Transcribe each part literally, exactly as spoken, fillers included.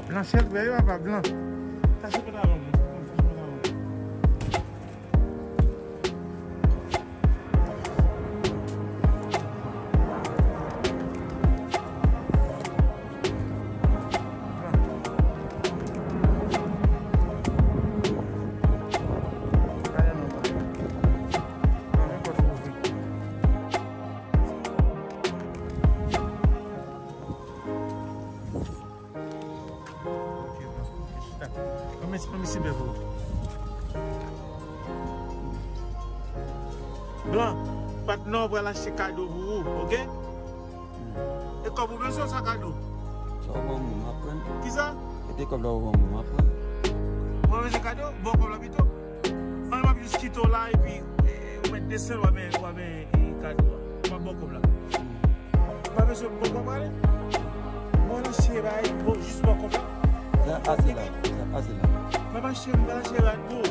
Blan, sèl vre, wi, papa, blan. Sa se pantalon mwen. Sa se pantalon mwen. Ok, blan. Chita. Ban m, ban m eseye bèl pou ou. Blan, patnè w pral achte kado pou ou, ok? E kòb ou bezwen sa kado? Sa w ban mwen, m ap pran. Kisa? E te kòb la ou ban mwen, m ap pran. Ou pa bezwen kado? Bon kòb la pito. An, m ap jis kite w la epi, e, e, ou mèt desann, w ap, w ap, e, kado a. M ap ba w kòb la. Ou pa bezwen bon kòb ale? Mwen nan chire bay, bon, jis ba w kòb la. Sa ase la, sa ase la. M ap achte, m ap achte rad pou ou.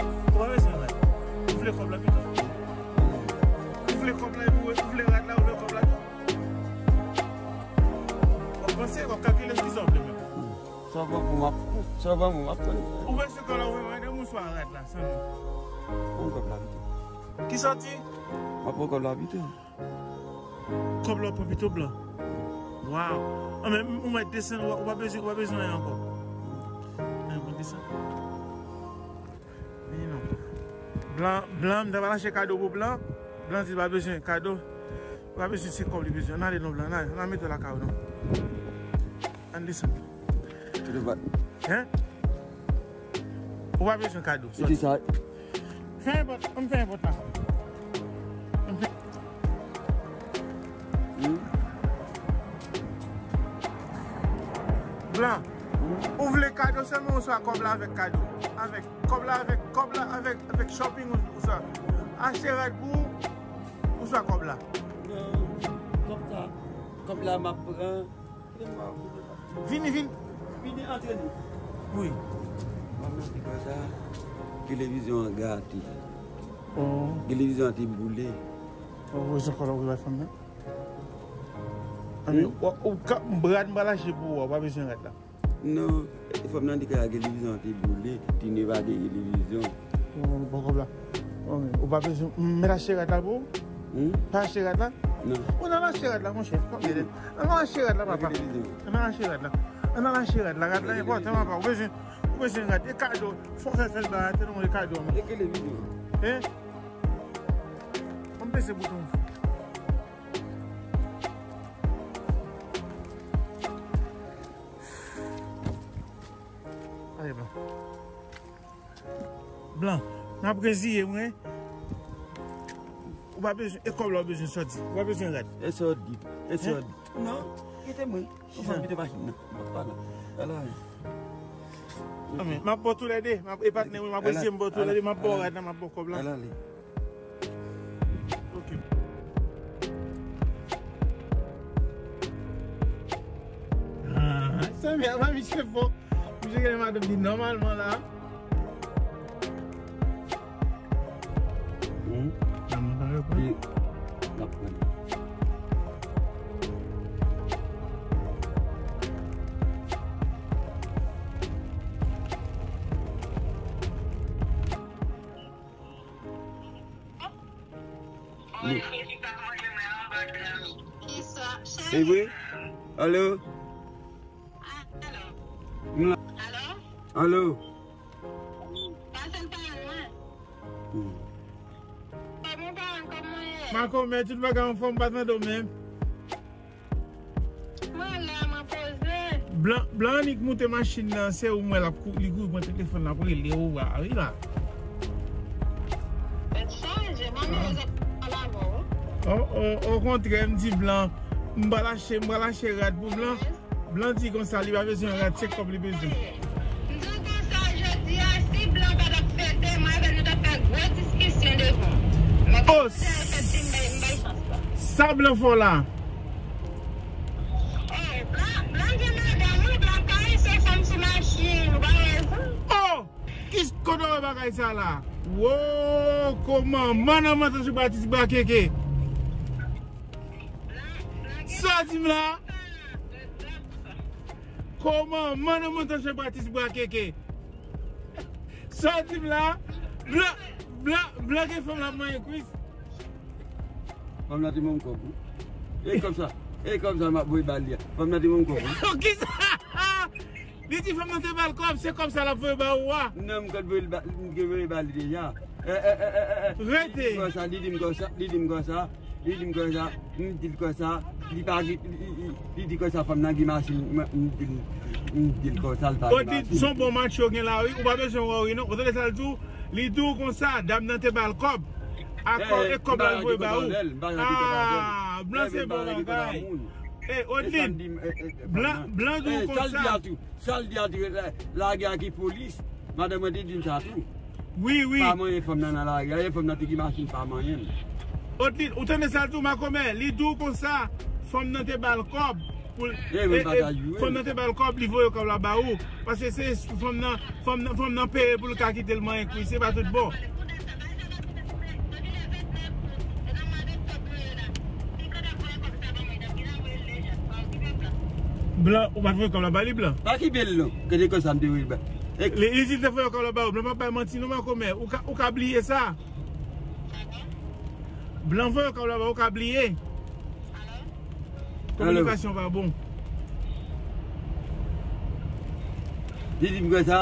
Ou pa bezwen rad. Ou vle kòb la pito? Ou vle kòb la epi ou, ou vle rad la, ou vle kòb la tou? W ap panse, w ap kalkile kisa w vle menm. Sa w ban mwen, m ap pran. Sa w ban mwen, m ap pran. Ou bezwen kòb la, ou vle madanm ou swa rad la, sèlman? Pran kòb la pito. Kisa w di? M ap pran kòb la pito. Kòb la w pran pito blan. Waw. An men, ou mèt desann, ou pa, ou pa bezwen, ou pa bezwen anyen ankò. An, mwen desann. Vini non. Blan, blan, m ta pral achte kado pou blan. Blan di l pa bezwen kado. Ou pa bezwen, se kòb li bezwen. Ann ale non blan, ann ale, ann al mete w lakay ou non. Ann desann. Tout bat. Hein? Ou pa bezwen kado. Soti. Fè yon pòt, ann fè yon pòt la. Ann fè. Hmm? Blan, hmm? Ou vle kado sèlman oswa kòb la avèk kado? Avèk kòb la, avèk kòb la, avèk, avèk shopping ou, oswa achte rad pou ou, oswa kòb la? Non, kòb sa, kòb la m ap pran. Vini, vini. Vini antre nou. Wi. Mwen menm ki fè sa, televizyon an gate. Oh. Televizyon an te boule. Oh, ou bezwen kòb la pou bay fanm nan? Anben, hmm? Ou, ou ka, rad m pral achte pou ou, ou pa bezwen rad la. Non, fanm nan di ke televizyon an te boule, Tine pa gen televizyon. Ou, ou pran kòb la. Ou pa bezwen, m mèt achte rad la pou ou? Hmm? Pa achte rad la? Non. Ou nan achte rad la, monchè. Ann al achte rad la, papa. Ann al achte rad la. Ann al achte rad la. Rad la enpòtan, papa. Ou bezwen, ou bezwen rad. E kado. Fò fè fè l ba, te nou e kado. E televizyon. Hein? Ann peze bouton. Ale, blan. Blan, n ap reziye, mwen. Ou pa bezwen, e kòb la ou bezwen sòti. Ou pa bezwen rad. E sòti. E sòti. Non, kite mwen. Ou pa kite machin nan. M ap pale. Ala. Anben, m ap ba w toulède. M ap, e patnè, wi, m ap reziye, m ba w toulède, m ap ba w rad la, m ap ba w kòb la. Ala, ale. Ok. Ah, sa mè a misye fò. Misye gen madanm li nòmalman la. Hmm. Nan mwen pa reponn. Li, l ap pran. Li. Kisa? E vre? Alo? Alo? Alo? Alo? Pase l pa mwen. Hmm. Kòman paran, kòman ye? Makomè, tout bagay anfòm, pa tande w menm. Mwen la, mwen poze. Blan, blan annik moute machin nan, se ou m wè l ap kou-, li kouri pran telefòn, l ap rele ou a, wi la. Tèt chaje, mwen menm, ah, se pa la bon. O, o, okontrè, m di blan, m pral achte, m pral achte rad pou blan. Blan di konsa, li pa bezwen rad, se kòb li bezwen. M di w konsa, jodi a, si blan pa t ap fete, mwen avè l, nou t ap fè gwo diskisyon devan. Men oh, kounye a, efektivman, m bay chans la. Sa blan fè w la? Oh, blan, blan gen madanm, wi, blan pa lese fanm sou machin, ou pa wè sa? Oh! Kis kote w wè bagay sa la? Wo, kòman? Manman nan mantan sou pati ti brakeke. Sa w di m la? Kòman? Manman nan montan Jean Baptiste Brakeke. Sa w di m la? Blan, blan, blan gen fanm la manyen kwis. Fanm nan te ban m kòb, wi. E kòb sa, e kòb sa m ap voye ba li a. Fanm nan te ban m kòb, wi. Kisa? Li di fanm nan te ba l kòb, se kòb sa l ap voye ba ou a. Non, m konn voye l ba, m te voye ba li deja. E, e, e, e, e, e. Rete. Li di m konsa, li di m konsa, li di m konsa, li di m konsa, m di l konsa, li pa gen, li, li, li, li di konsa fanm nan gen machin, m, m di l, m di l konsa l pa gen machin. Odlin, se yon bon match yo gen la wi, ou pa bezwen wè wi non. Ou tande sa l di w? Li di w konsa, dam nan te ba l kòb. Akò, e kòb la l voye ba ou. Ah, blan se bon bagay. E, Odlin, blan, blan di w konsa. Sa l di a tou, la, lage ak polis. Madanm mwen te di m sa tou. Wi, wi. Pa manyen fanm nan nan lari a, e fanm nan te gen machin pa manyen l. Odlin, ou tande sa l di w, makomè? Li di w konsa, fanm nan te ba l kòb. Pou l, e, e, fanm nan te ba l kòb, li voye kòb la ba ou. Paske se fanm nan, fanm nan, fanm nan peye pou l ka kite l manyen kwis, se pa tout bon. Blan, ou pa t voye kòb la ba li, blan? Pa ki bèl non. Gade kòb sa m te voye ba. Li, li di l te voye kòb la ba ou. Blan pa bay manti non, makomè. Ou ka, ou ka bliye sa. Blan voye kòb la ba ou, ou ka bliye. Kominikasyon pa bon. Li di m konsa,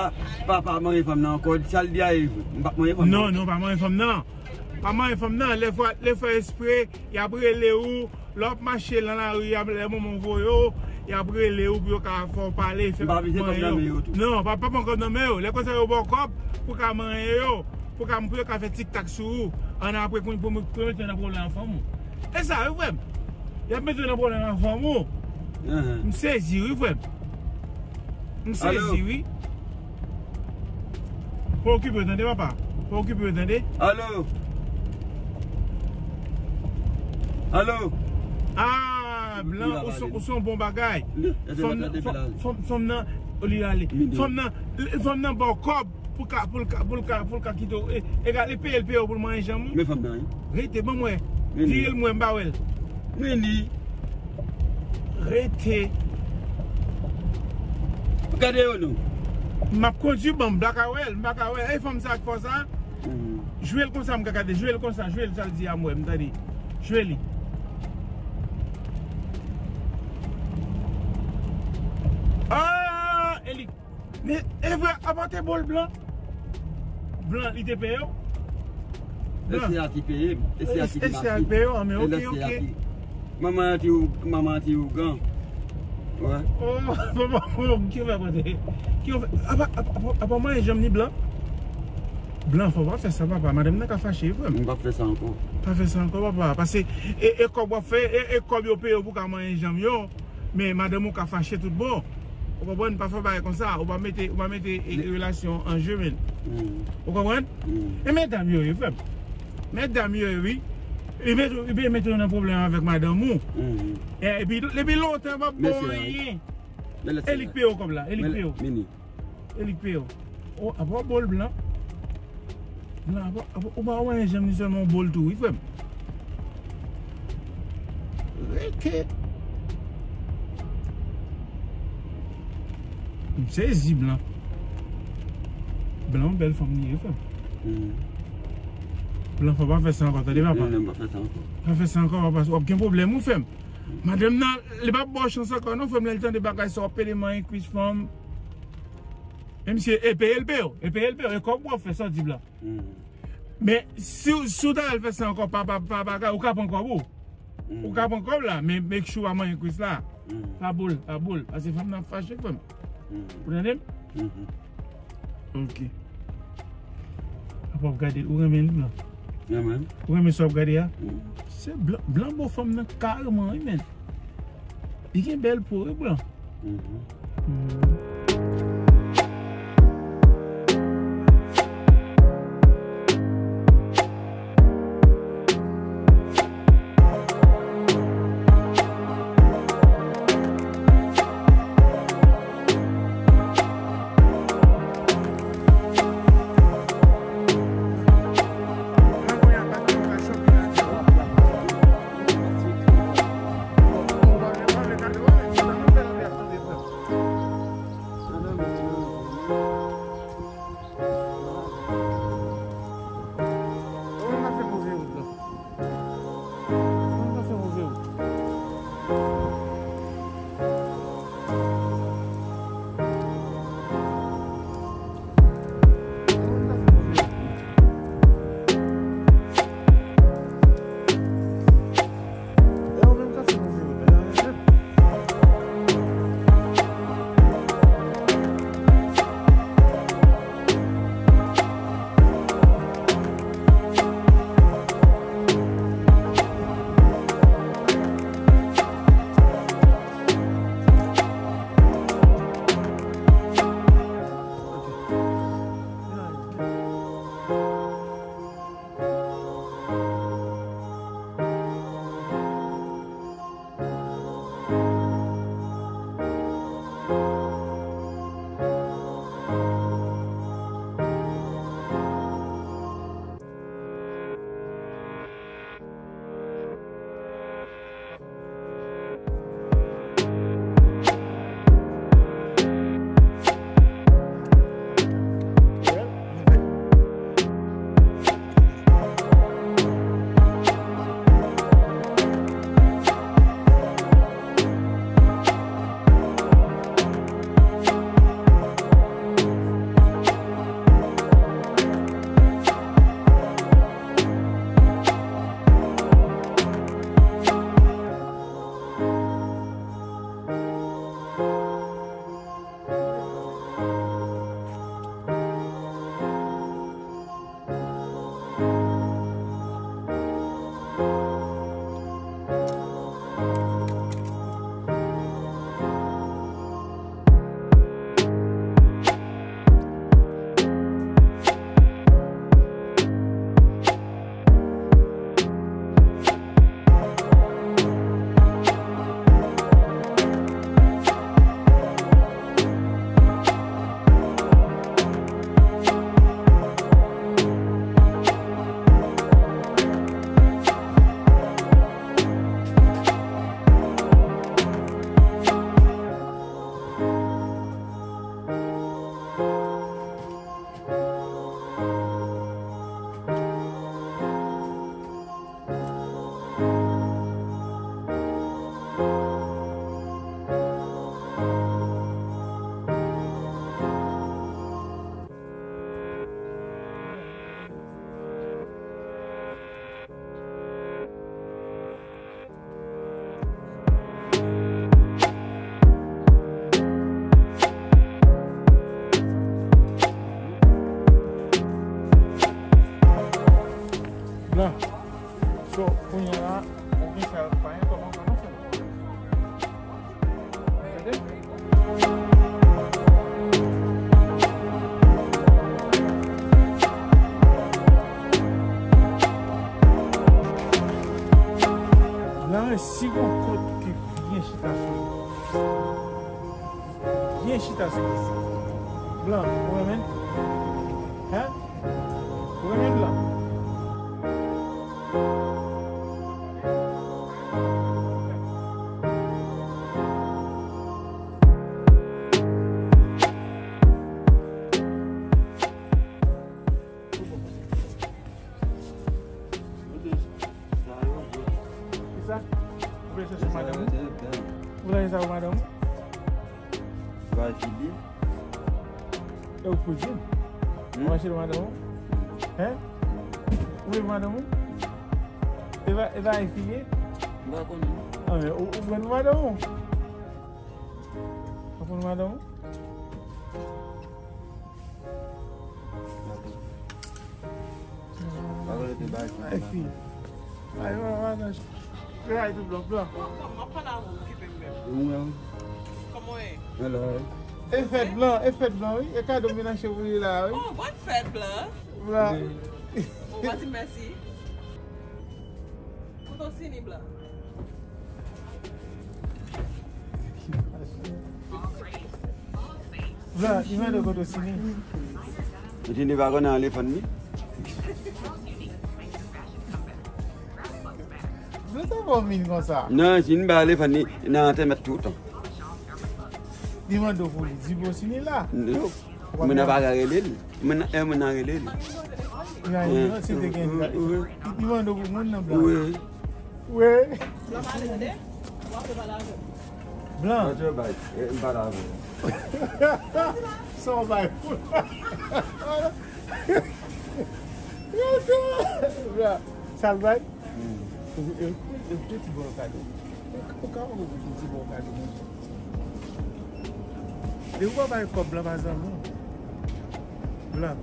papa manyen fanm nan ankò. Sa l di a e vre. M pa manyen fanm nan. Non, non, pa manyen fanm nan. Pa manyen fanm nan. Lè fwa, lè fwa espre, y ap rele ou. Lè w ap mache nan lari a, lè manman w voye w, y ap rele w pou yo ka fè w pale, fè manyen yo. Non, pa, pa pran kòb nan men yo. Lè konsa yo ba w kòb pou ka manyen yo, pou ka, pou yo ka fè tiktak sou ou. Ann apre, pou, pou, pou yo mete w nan pwoblèm ak fanm ou. E sa wi, frè m. Y ap mete w nan pwoblèm ak fanm ou. M sezi wi, frè m. M sezi wi. Pa okipe yo tande, papa. Pa okipe yo tande. Alo. Alo. Ah, blan, ou se, ou se yon bon bagay. Fanm nan, fanm, fanm nan, o li ale. Fanm nan, fanm nan ba w kòb pou ka, pou l ka, pou l ka, pou l ka kite w. E, egal, e peye l peye w pou l manyen janm ou. Men fanm nan, wi. Rete, ban m wè. Vire l m wè, m pa wè l. Men li. Rete. Gade yo non. M ap kondui, ban m, m pa ka wè l, m pa ka wè l. E fanm sa ak fò sa? Jwe l konsa, m ka gade. Jwe l konsa, jwe l sa l di a, m wè, m tande. Jwe li. Ah, e li. Men, e vre, apa te bo l blan? Blan, li te peye w? Blan. E se a ki peye m. E se a ki peye w, men oke, oke. Manman an te ou-, manman an te ougan. Wè. Oh, papa, ki w fè kote? Ki w fè? Apa, apa, apa, apa manyen janm ni blan? Blan, fò w pa fè sa, papa. Madanm nan ka fache, frè m. M p ap fè sa ankò. Pa fè sa ankò, papa. Paske, e, e kòb w ap fè, e, e kòb yo peye w pou ka manyen janm yo. Men madanm ou ka fache tout bon. Ou konprann? Pa fè bagay konsa. Ou pa mete, ou pa mete, e, relasyon an je, men. Ou konprann? E medam yo ye, frè m. Medam yo ye, wi. Li mete, li mete w nan pwoblèm avèk madanm ou. E, epi, depi lontan, pa bon anyen. E li k peye w kòb la. E li k peye w. E li k peye w. O, apa w bo l blan? Blan, apa, apa, ou pa wè janm ni sèlman w bo l tou, wi, frè m. Rete. M sezi, blan. Blan, yon bèl fanm li ye, frè m. Blan, fò pa fè sa ankò, tande, papa. Non, non, m pa fè sa ankò. Pa fè sa ankò, papa. W ap gen pwoblèm, wi, frè m. Madanm nan, li p ap ba w chans ankò, non, frè m, lè l tande bagay sa, w ap pede manyen kwis fanm. Menm si e peye l peye w, e peye l peye w, e kòb w ap fè sa w di blan. Men si, si w ta al fè sa ankò, pa, pa, pa bagay, ou ka pran kòb ou. Ou ka pran kòb la, men make sure w pa manyen kwis la. Pa bo l, pa bo l, paske fanm nan ap fache, frè m. Ou tande m? Ok. Apa w ap gade, ou renmen li, blan? Renmen. Ou renmen sa w ap gade a? Se blan, blan bo fanm nan kareman, wi, men. Li gen bèl po, wi, blan. Blan. So, kounye a la, ou gen sa yo pa gen kòman kòman fè. Tande? Blan, si gon kote ki byen chita sou li. Byen chita sou li. Blan, ou renmen? Hen? Ou renmen blan? Kisa? Ou vle chèche madanm ou? Ou vle chèche madanm ou? Ou pa fidye? E ou k pou di m? Hmm? Ou mache nan madanm ou? Hen? Ou vle madanm ou? E pa, e pa enfimye? M pa konnen. Ah, men ou, ou pran madanm ou? Ou pran madanm ou? Ay, fi. Ay, madanm. Ay, tout blan, blan. Kòman, m ap pale avè w, okipe m menm. Ou menm? Kòman w ye? Hello. E fèt blan, e fèt blan, wi. E kado m vin achte pou li la, wi. Oh, bòn fèt blan. Blan. Wi. Ou pa di mèsi. Kote w sini blan? Blan, li mande kote w sini. Jini pa konnen elefan li. Blan, sa fè w min konsa? Non, si n pa elefan li nan antèmèt toutan. Li mande w pou li di bon si li la. Non. Moun nan pa ka rele li. Moun nan, e moun nan rele li. Li a, li, non, si te gen, li, li mande w pou moun nan blan. Wi. Wi. Blan pa ale tande. W ap pale avè l. Blan. Sa w bay? E, m pale avè w. Sa w bay? Blan. Sa l bay? Hmm. Ou, ou, ou, ou te ti bon kado. Ou, ou ka wè ou te ti bon kado, men. Depi w pa bay kòb, blan pa zanmi w. Blan.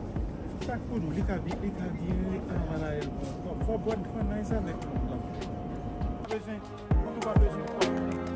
Sa k pou nou, li ka byen, li ka byen, li ka mal a el bon kòb. Fò w pran, pran nice avèk moun, blan. Bezwen, ou tou pa bezwen kòb.